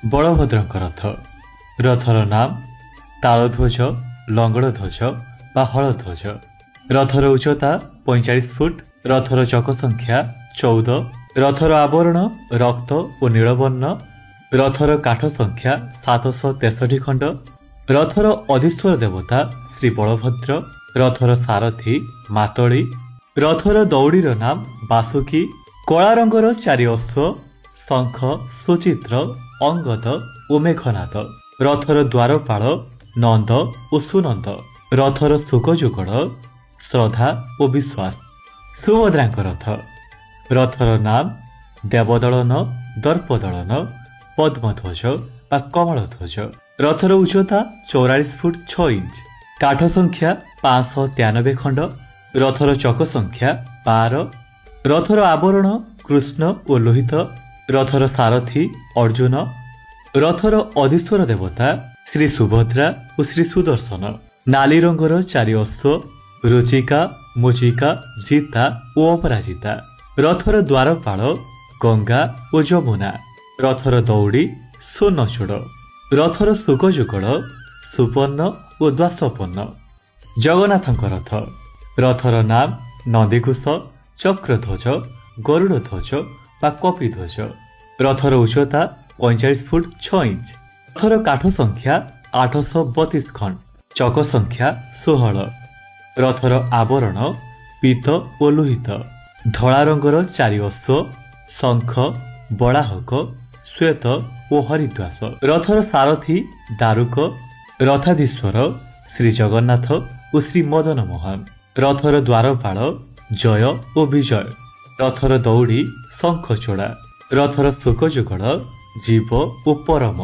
ବଳଭଦ୍ରଙ୍କ ରଥ। ରଥର ନାମ ତାଳଧ୍ୱଜ, ଲଙ୍ଗଳଧ୍ୱଜ ବା ହଳଧ୍ୱଜ। ରଥର ଉଚ୍ଚତା 45 ଫୁଟ। ରଥର ଚକ ସଂଖ୍ୟା 14। ରଥର ଆବରଣ ରକ୍ତ ଓ ନୀଳବର୍ଣ୍ଣ। ରଥର କାଠ ସଂଖ୍ୟା 763 ଖଣ୍ଡ। ରଥର ଅଧିଶ୍ୱର ଦେବତା ଶ୍ରୀ ବଳଭଦ୍ର। ରଥର ସାରଥୀ ମାତଳି। ରଥର ଦଉଡ଼ିର ନାମ ବାସୁକୀ। କଳା ରଙ୍ଗର ଚାରି ଅଶ୍ୱ, ଶଙ୍ଖ, ସୁଚିତ୍ର, ଅଙ୍ଗଦ ଓ ମେଘନାଦ। ରଥର ଦ୍ୱାରପାଳ ନନ୍ଦ ଓ ସୁନନ୍ଦ। ରଥର ଶୁକଯୁଗଳ ଶ୍ରଦ୍ଧା ଓ ବିଶ୍ୱାସ। ସୁଭଦ୍ରାଙ୍କ ରଥ। ରଥର ନାମ ଦେବଦଳନ, ଦର୍ପଦଳନ, ପଦ୍ମଧ୍ୱଜ ବା କମଳଧ୍ୱଜ। ରଥର ଉଚ୍ଚତା 44 ଫୁଟ 6 ଇଞ୍ଚ। କାଠ ସଂଖ୍ୟା 593 ଖଣ୍ଡ। ରଥର ଚକ ସଂଖ୍ୟା 12। ରଥର ଆବରଣ କୃଷ୍ଣ ଓ ଲୋହିତ। ରଥର ସାରଥୀ ଅର୍ଜୁନ। ରଥର ଅଧିଶ୍ୱର ଦେବତା ଶ୍ରୀ ସୁଭଦ୍ରା ଓ ଶ୍ରୀ ସୁଦର୍ଶନ। ନାଲି ରଙ୍ଗର ଚାରି ଅଶ୍ୱ, ରୁଚିକା, ମୁଚିକା, ଜିତା ଓ ଅପରାଜିତା। ରଥର ଦ୍ୱାରପାଳ ଗଙ୍ଗା ଓ ଯମୁନା। ରଥର ଦଉଡ଼ି ସ୍ୱର୍ଣ୍ଣଚୂଡ଼। ରଥର ଶୁକଯୁଗଳ ସୁପର୍ଣ୍ଣ ଓ ଦ୍ୱାସପର୍ଣ୍ଣ। ଜଗନ୍ନାଥଙ୍କ ରଥ। ରଥର ନାମ ନନ୍ଦିଘୋଷ, ଚକ୍ରଧ୍ୱଜ, ଗରୁଡ଼ଧ୍ୱଜ ବା କପିଧ୍ୱଜ। ରଥର ଉଚ୍ଚତା 45 ଫୁଟ 6 ଇଞ୍ଚ। ରଥର କାଠ ସଂଖ୍ୟା 832 ଖଣ୍ଡ। ଚକ ସଂଖ୍ୟା 16। ରଥର ଆବରଣ ପୀତ ଓ ଲୋହିତ। ଧଳା ରଙ୍ଗର ଚାରି ଅଶ୍ୱ, ଶଙ୍ଖ, ବଳାହକ, ଶ୍ୱେତ ଓ ହରିଦ୍ୱାସ। ରଥର ସାରଥୀ ଦାରୁକ। ରଥାଧୀଶ୍ୱର ଶ୍ରୀ ଜଗନ୍ନାଥ ଓ ଶ୍ରୀ ମଦନ ମୋହନ। ରଥର ଦ୍ୱାରପାଳ ଜୟ ଓ ବିଜୟ। ରଥର ଦଉଡ଼ି ଶଙ୍ଖଚୂଡ଼ା। ରଥର ଶୁକଯୁଗଳ ଜୀବ ଓ ପରମ।